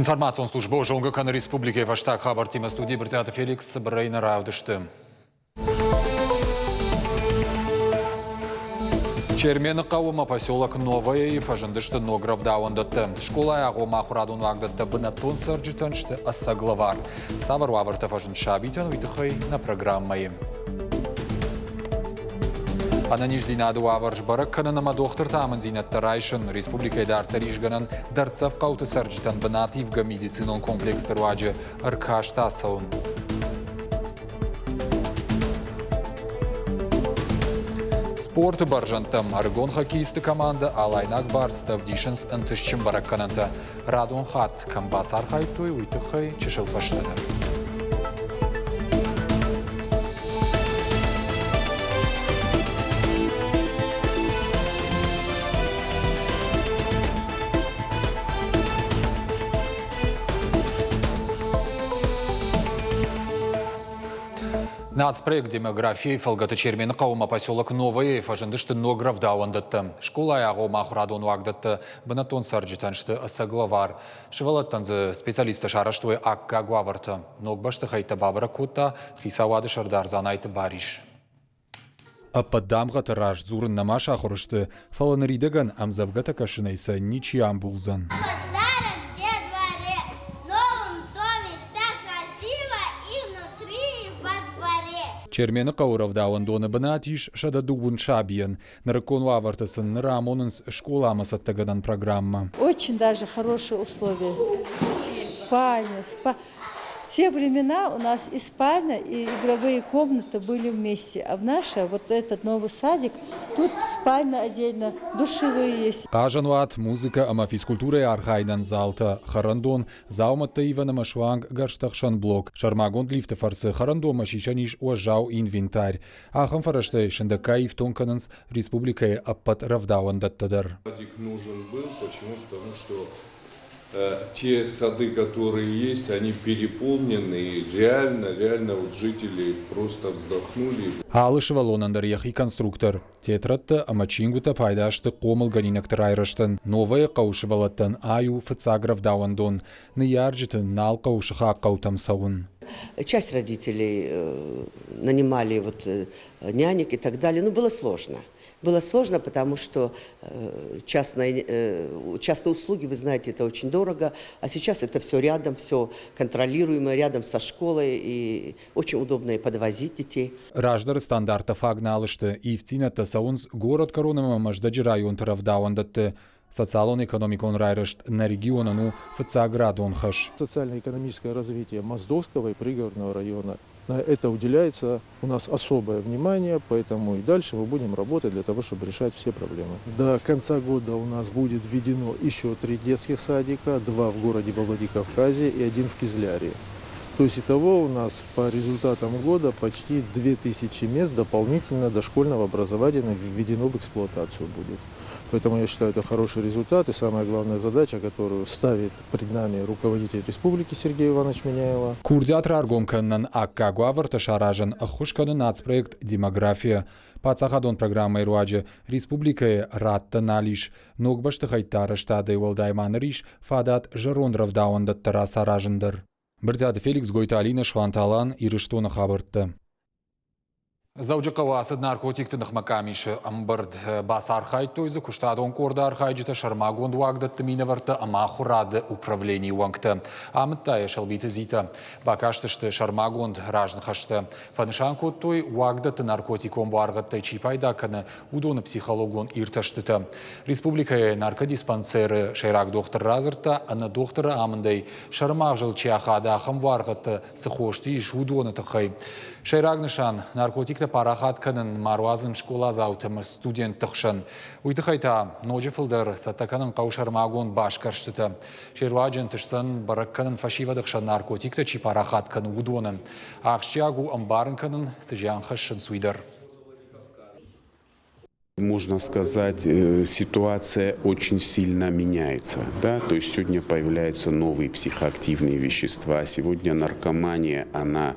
Информацион службӕ зонгӕ кӕны республикӕйы фӕстаг хабӕрттимӕ студийы Брытъиаты Феликс цыбырӕй нӕ равдысты. Чермены хъӕуы ӕмӕ поселок Новоейы фӕзындысты ног рӕвдауӕндӕттӕ. Скъолайы агъоммӕ ахуырадон уагдӕттӕ бынӕттон цӕрджытӕн сты ӕцӕг лӕвар. Цавӕр уавӕртӕ фӕзынд сабитӕн, уый тыххӕй нӕ программӕйы. Ӕнӕниздзинады уавӕр сбӕрӕг кӕнын ӕмӕ дохтырты амындзинӕдтӕ райсын республикӕйы дарддӕр ис гӕнӕн дӕрддзӕф хъӕуты цӕрджытӕн бынативгӕ медицинон комплексты руаджы ӕркаст ацӕуын. Спорты бӕрзӕндтӕм ӕрыгон хоккеисты командӕ Алайнаг барстӕ ӕвдисынц ӕнтыстджын бӕрӕггӕнӕнтӕ. Радон хатт кӕм бацархайдтой, уый тыххӕй чысыл фӕстӕдӕр. Нацпроект «Демография» фӕлгӕты Чермены хъӕумӕ поселок Новое фӕзындысты ног рӕвдауӕндӕттӕ. Скъолайы агъоммӕ ахуырадон уагдӕттӕ бынӕттон цӕрджытӕн сты ӕцӕг лӕвар. Сывӕллӕттӕн дзы специалисттӕ сарӕзтой аккаг уавӕртӕ. Ног бӕстыхӕйттӕ бабӕрӕг кодта хицауады сӕрдар Дзанайты Барис. Ӕппӕт дамгъӕты раз дзурын нӕма сахуыр сты, фӕлӕ ныридӕгӕн ӕмдзӕвгӕтӕ кӕсынӕй сӕ ничи амбулдзӕн. Чермены хъӕуы рӕвдауӕндоны бынат ис 110 сабийӕн. Нырыккон уавӕрты сын ныр амонынц скъоламӕ цӕттӕгӕнӕн программӕ. Очень даже хорошие условия. Спальня, спа. В те времена у нас и спальня, и игровые комнаты были вместе. А в наше, вот этот новый садик, тут спальня отдельно, душевые есть. Хъазӕнуат, музыкӕ ӕмӕ физкультурӕйы архайдӕн залтӕ, хӕрӕндон, дзаумӕттӕ ивӕн ӕмӕ суанг гӕрзтӕхсӕн блок. Сӕрмагонд лифты фӕрцы хӕрӕндонмӕ сисӕн ис уӕззау инвентарь. Ахӕм фӕрӕзтӕй сындӕггай ифтонг кӕнынц республикӕйы ӕппӕт рӕвдауӕндӕттӕ дӕр. Садик нужен был. Почему? Потому что те сады, которые есть, они переполнены, и реально, реально вот жители просто вздохнули. Алы сывӕллонӕн дӕр йӕхи конструктор, тетрӕдтӕ ӕмӕ чингуытӕ пайда сты хъомылгӕнинӕгты райрӕзтӕн. Новӕйы хъӕуы сывӕллӕттӕн ай у фыццаг рӕвдауӕндон. Ныййарджыты нал хъӕуы сыхаг хъӕутӕм цӕуын. Часть родителей нанимали вот нянек и так далее. Ну, было сложно. Было сложно, потому что частные, частные услуги, вы знаете, это очень дорого, а сейчас это все рядом, все контролируемо, рядом со школой, и очень удобно и подвозить детей. Раздӕры стандарттӕ фаг нал сты, ивддзинӕдтӕ цӕуынц горӕтгӕрон ӕмӕ Мӕздӕджы районты рӕвдауӕндӕтты. Социалон-экономикон райрӕзт нӕ регионӕн у фыццаградон хӕс. Социально-экономическое развитие Моздокского и Пригородного района. На это уделяется у нас особое внимание, поэтому и дальше мы будем работать для того, чтобы решать все проблемы. До конца года у нас будет введено еще три детских садика, два в городе во Владикавказе и один в Кизляре. То есть итого у нас по результатам года почти 2000 мест дополнительно дошкольного образования введено в эксплуатацию будет. Поэтому я считаю, это хороший результат и самая главная задача, которую ставит пред нами руководитель республики Сергей Иванович Меняйло. Курдиат раргом кӕнынӕн аккаг уавӕртӕ саразын ӕххуыс кӕны нацпроект «Демография». Паддзахадон программӕйы руаджы республикӕйы рӕттӕ нал ис. Ног бӕстыхӕйтты арӕзтадӕй уӕлдай ма ныр ис фадат зӕронд рӕвдауӕндӕттӕ рацаразын дӕр. Брытъиаты Феликс, Гойты Алинӕ, Суанты Алан, Ирыстоны хабӕрттӕ. Дзӕуджыхъӕуы ацыд наркотикты ныхмӕ къамисы ӕмбырд. Бацархайдтой дзы куыстадон къорды архайджытӕ, сӕрмагонд уагдӕтты минӕвӕрттӕ ӕмӕ ахуырады управленийы уӕнгтӕ. Амыдта йӕ Сӕлбиты Зитӕ. Бакастысты сӕрмагонд разныхӕстӕ. Фӕнысан кодтой, уагдӕтты наркотикон буаргъӕдтӕй чи пайда кӕны, уыдоны психологон иртӕстытӕ. Республикӕйы наркодиспансеры сӕйраг дохтыр радзырдта, ӕнӕ дохтыры амындӕй сӕрымагъзыл чи ахады, ахӕм буаргъӕдтӕ цы хосты ис, уыдоны тыххӕй. Сӕйраг нысан – наркотиктӕ парахат кӕнын, ма руадзын скъоладзаутӕ ӕмӕ студентты хсӕн. Уый тыххӕй та ноджы фылдӕр цӕттӕ кӕнын хъӕуы сӕрмагонд басгӕрстытӕ. Се руаджы ӕнтысдзӕн бӕрӕг кӕнын фӕсивӕды хсӕн наркотиктӕ чи парахат кӕны, уыдоны. Ахсджиаг у ӕмбарын кӕнын, цы зиан хӕссынц, уый дӕр. Можно сказать, ситуация очень сильно меняется. Да? То есть сегодня появляются новые психоактивные вещества. Сегодня наркомания, она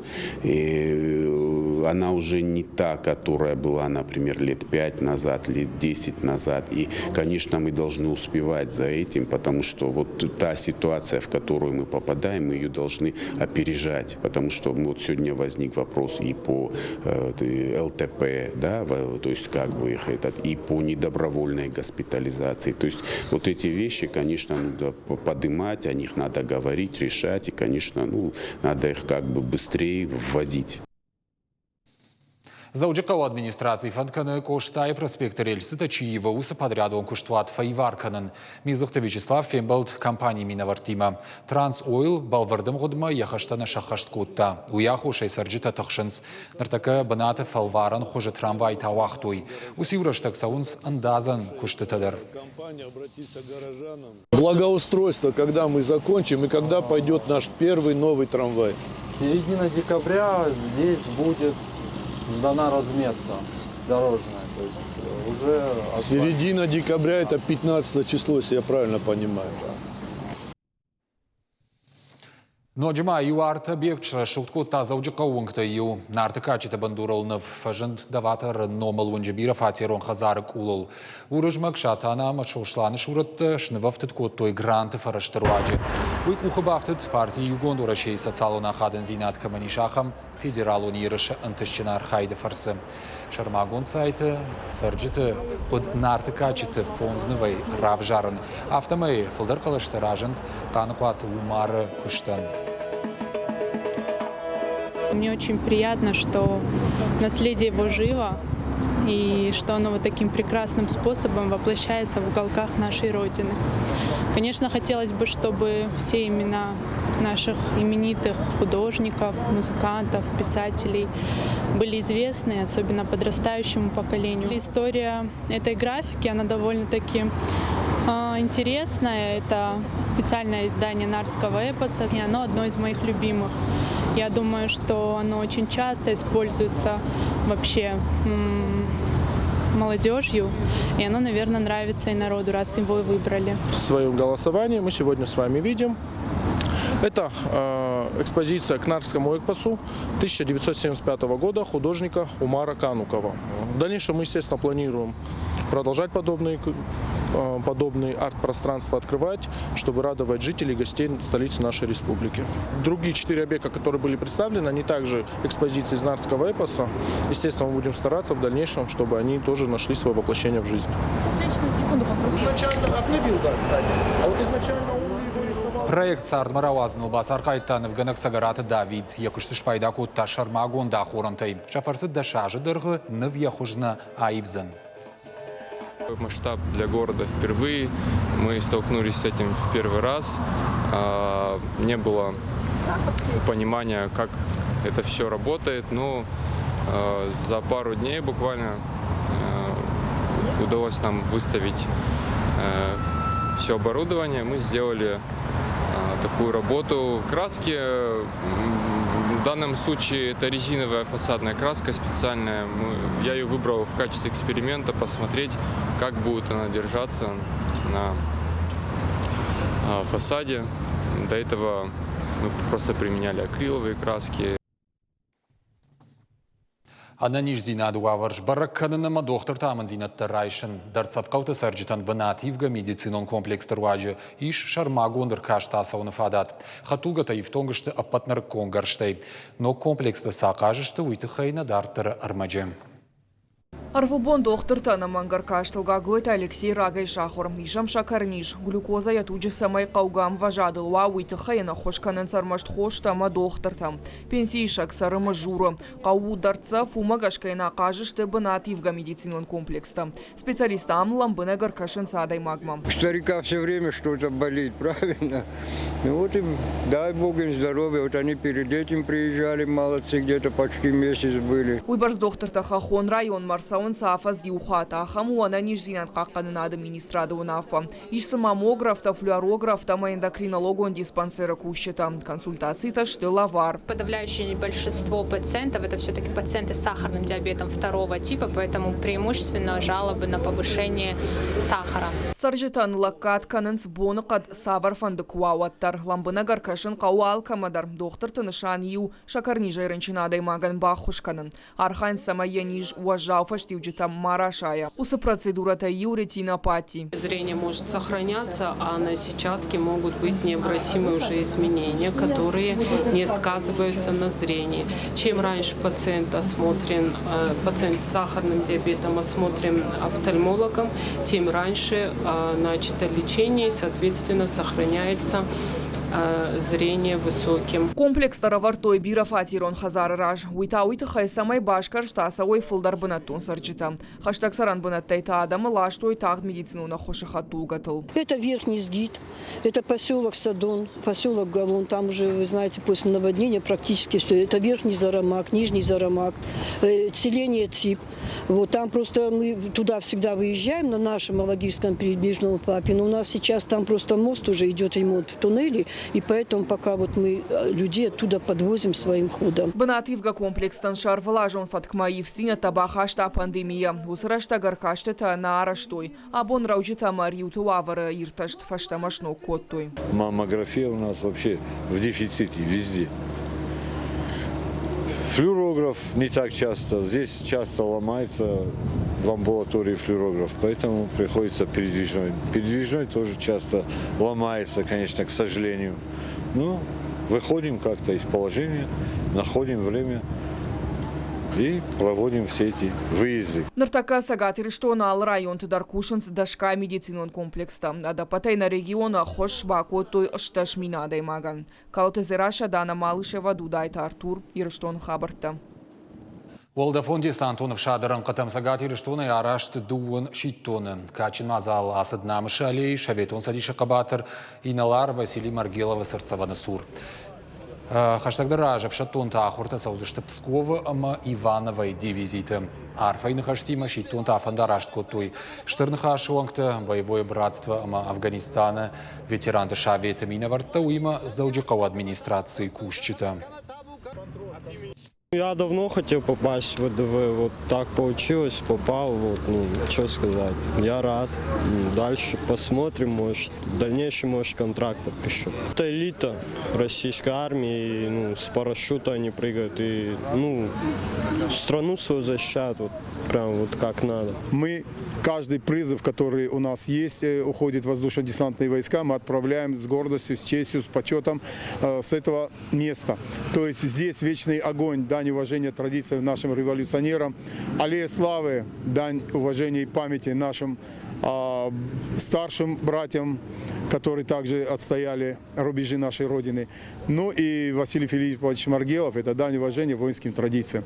уже не та, которая была, например, лет 5 назад, лет 10 назад. И, конечно, мы должны успевать за этим, потому что вот та ситуация, в которую мы попадаем, мы ее должны опережать. Потому что вот сегодня возник вопрос и по ЛТП, да, то есть как бы их этот, и по недобровольной госпитализации. То есть вот эти вещи, конечно, надо поднимать, о них надо говорить, решать, и, конечно, ну, надо их как бы быстрее вводить. Дзӕуджыхъӕуы администраци фӕнд кӕны Къостайы проспекты рельсытӕ чи ивы, уыцы подрядон куыстуат фӕивар кӕнын. Милдзыхты Вячеслав фембӕлд компанийы минӕвӕрттимӕ. Трансойл бӕлвырд ӕмгъуыдмӕ йӕ хӕстӕ нӕ сӕххӕст кодта. Уый аххосӕй цӕрджытӕ тыхсынц. Ныртӕккӕ бынаты фӕлварӕн хуызы трамвайтӕ ауагътой. Уыцы-иу рӕстӕг цӕуынц ӕндадзӕн куыстытӕ дӕр. Благоустройство, когда мы закончим и когда пойдет наш первый новый трамвай? Середина декабря здесь будет сдана разметка дорожная. То есть уже... Середина декабря это 15 число, если я правильно понимаю. Да. Ноджы ма иу арт-объект срӕсугъд кодта Дзӕуджыхъӕуы уынгтӕй иу. Нарты кадджыты бындурыл ныв фӕзынд Доваторы номыл уынджы бирӕфатерон хӕдзары къулыл. Уырызмӕг, Сатана ӕмӕ Сосланы сурӕттӕ снывӕфтыд кодтой гранты фӕрӕзты руаджы. Уый къухы бафтыд парти Иугонд Уӕрӕсейы социалон ахадындзинад кӕмӕн ис, ахӕм федералон ерысы ӕнтыстджын архайды фӕрцы. Сӕрмагонд сайты цӕрджыты хъуыд Нарты кадджыты фондз нывӕй равзарын. Афтӕмӕй фылдӕр хъӕлӕстӕ разынд Хъаныхъуаты Умары куыстӕн. Мне очень приятно, что наследие его живо и что оно вот таким прекрасным способом воплощается в уголках нашей Родины. Конечно, хотелось бы, чтобы все имена наших именитых художников, музыкантов, писателей были известны, особенно подрастающему поколению. История этой графики, она довольно-таки интересная. Это специальное издание Нартского эпоса, и оно одно из моих любимых. Я думаю, что оно очень часто используется вообще молодежью, и оно, наверное, нравится и народу, раз его и выбрали. В своем голосовании мы сегодня с вами видим, это экспозиция к Нартскому эпосу 1975 года художника Умара Канукова. В дальнейшем мы, естественно, планируем продолжать подобные арт-пространства открывать, чтобы радовать жителей и гостей столицы нашей республики. Другие 4 объекта, которые были представлены, они также экспозиции из Нартского эпоса. Естественно, мы будем стараться в дальнейшем, чтобы они тоже нашли свое воплощение в жизнь. Секунду попрошу. Изначально обновил, да, а вот изначально он его рисовал. Проект цардмӕ рауадзыныл бацархайдта нывгӕнӕг Цӕгӕраты Давид. Йӕ куысты спайда кодта сӕрмагонд ахорӕнтӕй. Сӕ фӕрцы 10 азы дӕргъы ныв йӕ хуыз нӕ аивдзӕн. Масштаб для города впервые. Мы столкнулись с этим в первый раз. Не было понимания, как это все работает, но за пару дней буквально удалось нам выставить все оборудование. Мы сделали такую работу. Краски в данном случае это резиновая фасадная краска специальная. Я ее выбрал в качестве эксперимента, посмотреть, как будет она держаться на фасаде. До этого мы просто применяли акриловые краски. Ӕнӕниздзинады уавӕр сбӕрӕг кӕнын ӕмӕ дохтырты амынддзинӕдтӕ райсын. Дӕрддзӕф хъӕуты цӕрджытӕн бынативгӕ медицинон комплексты руаджы ис сӕрмагонд ӕркаст ацӕуыны фадат. Хӕдтулгӕтӕ ифтонг сты ӕппӕт нырыккон гӕрзтӕй. Ног комплексты цы ахъаз сты, уый тыххӕй нӕ дарддӕры ӕрмӕджы. Ӕрвылбон дохтырты ӕнӕмӕнг ӕркастыл Гаглойты Алексей рагӕй сахуыр. Ис ӕм сӕкӕрниз, глюкоза йӕ туджы цӕмӕй хъӕугӕ ӕмвӕзадыл уа, уый тыххӕй йын ӕххуыс кӕнынц ӕрмӕст хостӕ ӕмӕ дохтыртӕ. Пенсиисӕг цӕры Мызуры. Хъӕу у дӕрддзӕф, уымӕ гӕсгӕ йын ахъаз сты бынативгӕ медицинон комплекстӕ. Специалисттӕ ам лӕмбынӕг ӕркӕсынц адӕймагмӕ. У старика все время что-то болит, правильно? Ну вот и дай бог им здоровья. Вот они перед этим приезжали, молодцы, где-то почти месяц были. Уыйбӕрц дохтыртӕ хӕххон районмӕ ӕрцӕуынц. цӕуынц афӕдз иу хатт. Ахӕм у ӕнӕниздзинад хъахъхъӕнынады министрады уынаффӕ. Ис дзы маммографтӕ, флюорографтӕ ӕмӕ эндокринологон диспансеры кусджытӕ. Консультацитӕ сты лӕвар. Подавляющее большинство пациентов – это все-таки пациенты с сахарным диабетом второго типа, поэтому преимущественно жалобы на повышение сахара. Цӕрджытӕн лӕггад кӕнынц боныхъӕд цавӕрфӕнды куы уа, уӕддӕр. Лӕмбынӕг ӕркӕсын хъӕуы алкӕмӕдӕр. Дохтырты нысан иу – сӕкӕрнизӕй рынчын адӕймагӕн баххуыс кӕнын. Архайынц, цӕмӕй йӕ низ уӕззау фӕстиуджытӕм ма расайа. Уыцы процедурӕтӕй иу ретинопати. Зрение может сохраняться, а на сетчатке могут быть необратимые уже изменения, которые не сказываются на зрении. Чем раньше пациент осмотрен, пациент с сахарным диабетом осмотрен офтальмологом, тем раньше начато лечение и, соответственно, сохраняется зрение высоким. Комплекстӕ ӕрӕвӕрдтой бирӕфатерон хӕдзары раз. Уый та уый тыххӕй, цӕмӕй басгӕрст ацӕуой фылдӕр бынӕттон цӕрджытӕ. Хӕстӕг цӕрӕн бынӕттӕй та адӕмы ластой тагъд медицинон ӕххуысы хӕдтулгӕтыл. Это Верхний Сгид, это поселок Садон, поселок Галун. Там уже, вы знаете, после наводнения практически все. Это Верхний Зарамак, Нижний Зарамак, селение Тип. Вот там просто мы туда всегда выезжаем на нашем Алагирском передвижном ФАПе, но у нас сейчас там просто мост уже идет ремонт в туннеле, и поэтому пока вот мы людей оттуда подвозим своим ходом. Бынативгӕ комплекстӕн сӕрвылазон фӕткмӕ ивддзинӕдтӕ бахаста пандемия. Уыцы рӕстӕг ӕркастытӕ нӕ арӕзтой. Абон рӕуджытӕ ӕмӕ риуты уавӕры иртӕст фӕстӕмӕ сног кодтой. Маммография у нас вообще в дефиците везде. Флюорограф не так часто. Здесь часто ломается в амбулатории флюорограф, поэтому приходится передвижной. Передвижной тоже часто ломается, конечно, к сожалению. Но выходим как-то из положения, находим время и проводим все эти выезды. Ныртӕккӕ Цӕгат Ирыстоны алы районты дӕр кусынц дӕсгай медицинон комплекстӕ. Ӕдӕппӕтӕй нӕ регионы ӕххуыс бакодтой 18 000 адӕймагӕн. Калоты Дзерассӕ, Дана Малышева, Дудайты Артур, Ирыстоны хабӕрттӕ. Уӕлдӕфон десантон ӕфсады рӕнхъытӕм Цӕгат Ирыстонӕй арӕзт дыууын сидтоны. Кадджын мадзал ацыд Намысы аллейы Советон Цӕдисы хъӕбатыр инӕлар Василий Маргеловы цыртдзӕвӕны цур. Хӕстӕгдӕр аз ӕфсӕддонтӕ ахуыртӕ цӕудзысты Псковы ӕмӕ Ивановойы дивизиты. Арфӕйы ныхӕстимӕ сидтонтӕ афӕндараст кодтой Стыр Ныхасы уӕнгты, Боевое братство ӕмӕ Афганистаны ветеранты советы минӕвӕрттӕ, уыимӕ Дзӕуджыхъӕуы администрацийы кусджытӕ. Я давно хотел попасть в ВДВ, вот так получилось, попал, вот, ну, что сказать, я рад. Дальше посмотрим, может, в дальнейшем, может, контракт подпишу. Это элита российской армии, ну, с парашюта они прыгают и, ну, страну свою защищают, вот, прям вот как надо. Мы каждый призыв, который у нас есть, уходит в воздушно-десантные войска, мы отправляем с гордостью, с честью, с почетом с этого места. То есть здесь вечный огонь, дань уважения традициям нашим революционерам, аллея славы, дань уважения и памяти нашим старшим братьям, которые также отстояли рубежи нашей Родины. Ну и Василий Филиппович Маргелов – это дань уважения воинским традициям.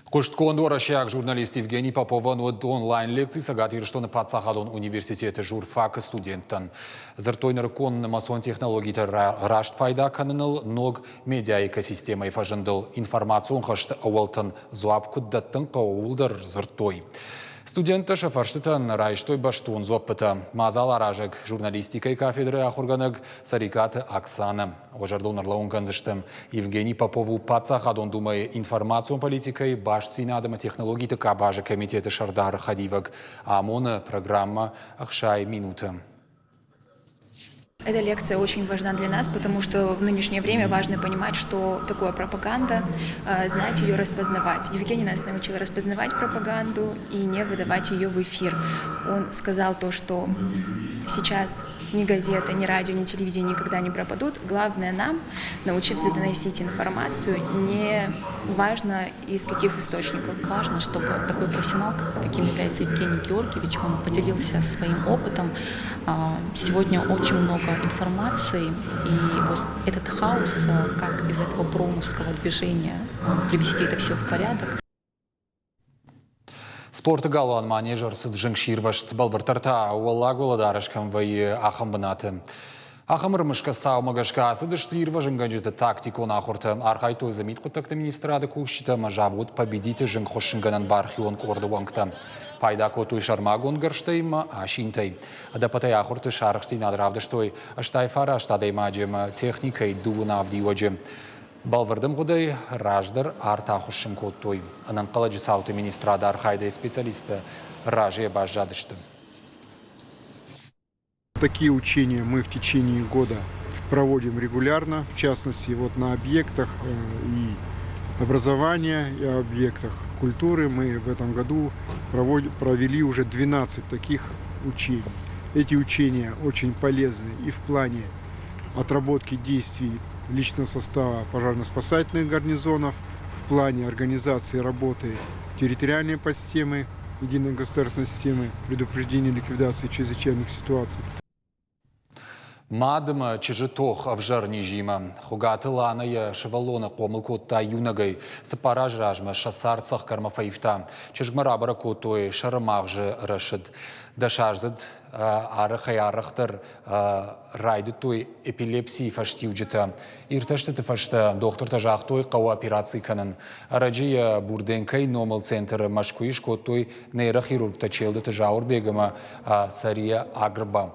Хъуыстгонд уӕрӕсейаг журналист Евгений Поповӕн уыд онлайн-лекци Цӕгат Ирыстоны паддзахадон университеты журфакы студенттӕн. Дзырдтой нырыккон нымӕцон технологитӕ раст пайда кӕныныл, ног медиаэкосистемӕйы фӕзындыл, информацион хӕсты ӕууӕлтӕн дзуапп куыд дӕттын хъӕуы, ууыл дӕр дзырдтой. Студенттӕ сӕ фӕрстытӕн райстой бӕстон дзуӕппытӕ. Мадзал аразӕг журналистикӕйы кафедрӕйы ахуыргӕнӕг Цӕрикъаты Оксанӕ. Уӕ зӕрдыл ӕрлӕууын кӕндзыстӕм, Евгений Попов у Паддзахадон Думӕйы информацион политикӕйы, бастдзинад ӕмӕ технологиты къабазы комитеты сӕрдары хӕдивӕг. Амоны программӕ 60 минуты. Эта лекция очень важна для нас, потому что в нынешнее время важно понимать, что такое пропаганда, знать ее, распознавать. Евгений нас научил распознавать пропаганду и не выдавать ее в эфир. Он сказал то, что сейчас ни газета, ни радио, ни телевидение никогда не пропадут. Главное нам научиться доносить информацию, не важно из каких источников. Важно, чтобы такой профессионал, каким является Евгений Георгиевич, он поделился своим опытом. Сегодня очень много информации, и вот этот хаос, как из этого броуновского движения привести это все в порядок. Спорты галуан манеж ӕрцыд зынгсирвӕзт, бӕлвырддӕр та уӕллаг уӕлӕдарӕс кӕм вӕййы, ахӕм бынаты. Ахӕм ӕрымысгӕ цаумӕ гӕсгӕ ацыдысты ирвӕзынгӕнджыты тактикон ахуыртӕ. Архайдтой дзы мидхъуыддӕгты министрады кусджытӕ ӕмӕ завод Победиты зынгхуыссынгӕнӕн бархион къорды уӕнгтӕ. Пайда кодтой сӕрмагонд гӕрзтӕй ӕмӕ асинтӕй. Ӕдӕппӕтӕй ахуырты сарӕхстдзинад равдыстой 89 адӕймаджы ӕмӕ техникӕйы дыууын авд иуӕджы. Бӕлвырд ӕмгъуыдӕй раздӕр арт ахуыссын кодтой. Ӕнӕнхъӕлӕджы цауты министрады архайдӕй специалисттӕ разыйӕ баззадысты. Такие учения мы в течение года проводим регулярно, в частности, вот на объектах и образования, и объектах культуры мы в этом году провели уже 12 таких учений. Эти учения очень полезны и в плане отработки действий личного состава пожарно-спасательных гарнизонов, в плане организации работы территориальной подсистемы единой государственной системы предупреждения и ликвидации чрезвычайных ситуаций. Мад ӕмӕ чызджы тох ӕвзӕр низимӕ. Хуыгаты Лана йӕ сывӕллоны хъомыл кодта иунӕгӕй. Цыппар азы размӕ сӕ цард цӕхгӕрмӕ фӕивта. Чызгмӕ рабӕрӕг кодтой сӕры магъзы рӕсыд. Дӕсаздзыд арӕхӕй-арӕхдӕр райдыдтой эпилепсийы фӕстиуджытӕ. Иртӕстыты фӕстӕ дохтыртӕ загътой, хъӕуы операци кӕнын. Ӕрӕджы йӕ Бурденкойы номыл центры Мӕскуыйы скодтой нейрохирургтӕ Челдыты Зауырбег ӕмӕ Сария Агрба.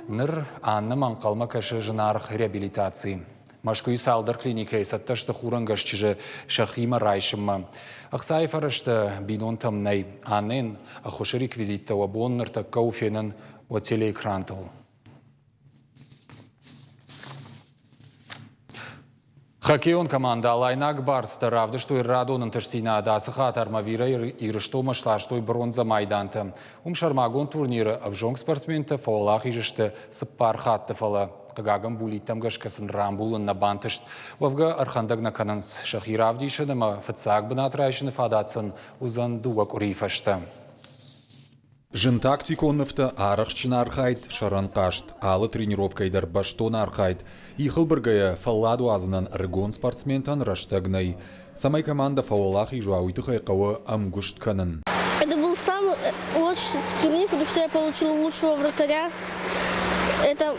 Ныр Аннӕмӕ ӕнхъӕлмӕ кӕсы зынаргъ реабилитаци. Мӕскуыйы цалдӕр клиникӕйы цӕттӕ сты хурӕнгӕс чызджы сӕхимӕ райсынмӕ. Ӕхцайы фӕрӕзтӕ бинонтӕм нӕй. Аннӕйӕн ӕххуысы реквизиттӕ уӕ бон ныртӕккӕ у фенӕн уӕ телеэкрантыл. Хоккейон командӕ «Алайнаг барстӕ» равдыстой радон ӕнтыстдзинад. Ацы хатт Армавирӕй Ирыстонмӕ сластой бронзӕ майдантӕ. Уым сӕрмагонд турниры ӕвзонг спортсментӕ фӕуӕлахиз сты цыппар хатты, фӕлӕ, хъыгагӕн, булиттӕм гӕсгӕ сын рамбулын нӕ бантыст. Уӕвгӕ, ӕрхӕндӕг нӕ кӕнынц сӕхи равдисын ӕмӕ фыццаг бынат райсыны фадат сын уыдзӕн дыууӕ къуырийы фӕстӕ. Зын тактикон нывтӕ, арӕхстджын архайд, сӕрӕнхъазт, алы тренировкӕйы дӕр бӕстон архайд. Ихыл быргӕйӕ фӕллад уадзынӕн ӕрыгон спортсментӕн рӕстӕг нӕй. Цӕмӕй командӕ фӕуӕлахиз уа, уый тыххӕй хъӕуы ӕмгуыст кӕнын. Это был самый лучший турнир, потому что я получила лучшего вратаря. Это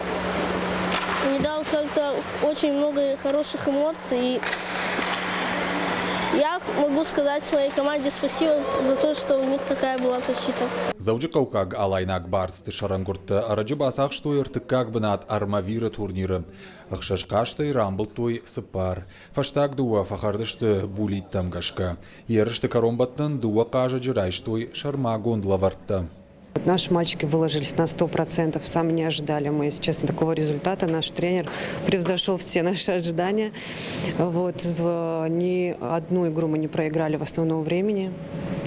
мне дало как-то очень много хороших эмоций. И я могу сказать своей команде спасибо за то, что у них такая была защита. Дзӕуджыхъӕуккаг Алайнаг барсты сӕрӕнгуырдтӕ ӕрӕджы бацахстой ӕртыккаг бынат Армавиры турниры. Ӕхсӕз хъазтӕй рамбылдтой цыппар. Фӕстаг дыууӕ фӕхӕрд сты булиттӕм гӕсгӕ. Ерысты кӕронбӕттӕн дыууӕ хъазӕджы райстой сӕрмагонд лӕвӕрттӕ. Наши мальчики выложились на 100%, сами не ожидали мы, если честно, такого результата. Наш тренер превзошел все наши ожидания. Вот, ни одну игру мы не проиграли в основном времени,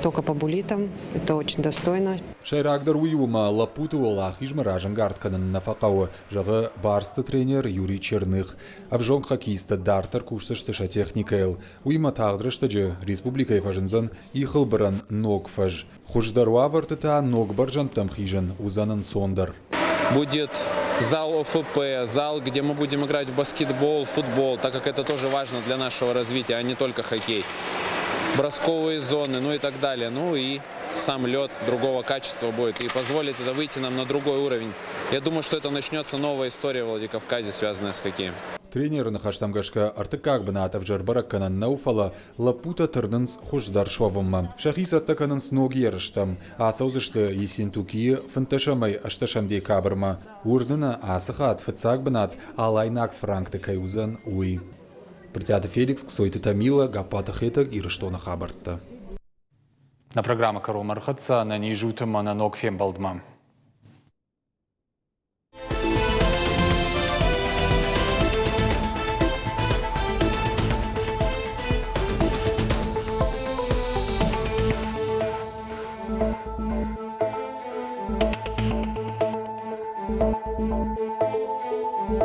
только по булитам. Это очень достойно. Сӕйрагдӕр уый у, ӕмӕ лӕппуты уӕлахизмӕ разӕнгард кӕнын нӕ фӕхъӕуы, зӕгъы Барсты тренер Юрий Черных. Ӕвзонг хоккеисттӕ дарддӕр кусдзысты сӕ техникӕйыл. Уыимӕ тагъд рӕстӕджы республикӕйы фӕзындзӕн ихылбырӕн ног фӕз. Хуыздӕр уавӕрты та ног бӕрзӕндтӕм хизын уыдзӕн ӕнцондӕр. Будет зал ОФП, зал, где мы будем играть в баскетбол, футбол, так как это тоже важно для нашего развития, а не только хоккей. Бросковые зоны, ну и так далее. Ну и сам лед другого качества будет и позволит это выйти нам на другой уровень. Я думаю, что это начнется новая история в Владикавказе, связанная с хоккеем. Тренеры ныхӕстӕм гӕсгӕ ӕртыккаг бынат ӕвзӕр бӕрӕггӕнӕн нӕу, фӕлӕ лӕппутӕ тырнынц хуыздӕр суӕвынмӕ. Сӕхи цӕттӕ кӕнынц ног ерыстӕм. Ацӕудзысты Ессентукийы фынддӕсӕмӕй ӕстдӕсӕм декабрмӕ. Уырны нӕ, ацы хатт фыццаг бынат алайнаг франкты кӕй уыдзӕн, уый. Брытъиаты Феликс, Кцойты Тамила, Гаппаты Хетӕг, Ирыстоны хабӕрттӕ. Нӕ программӕ кӕронмӕ ӕрхӕццӕ. Ӕнӕниз ут ӕмӕ нӕ ног фембӕлдмӕ.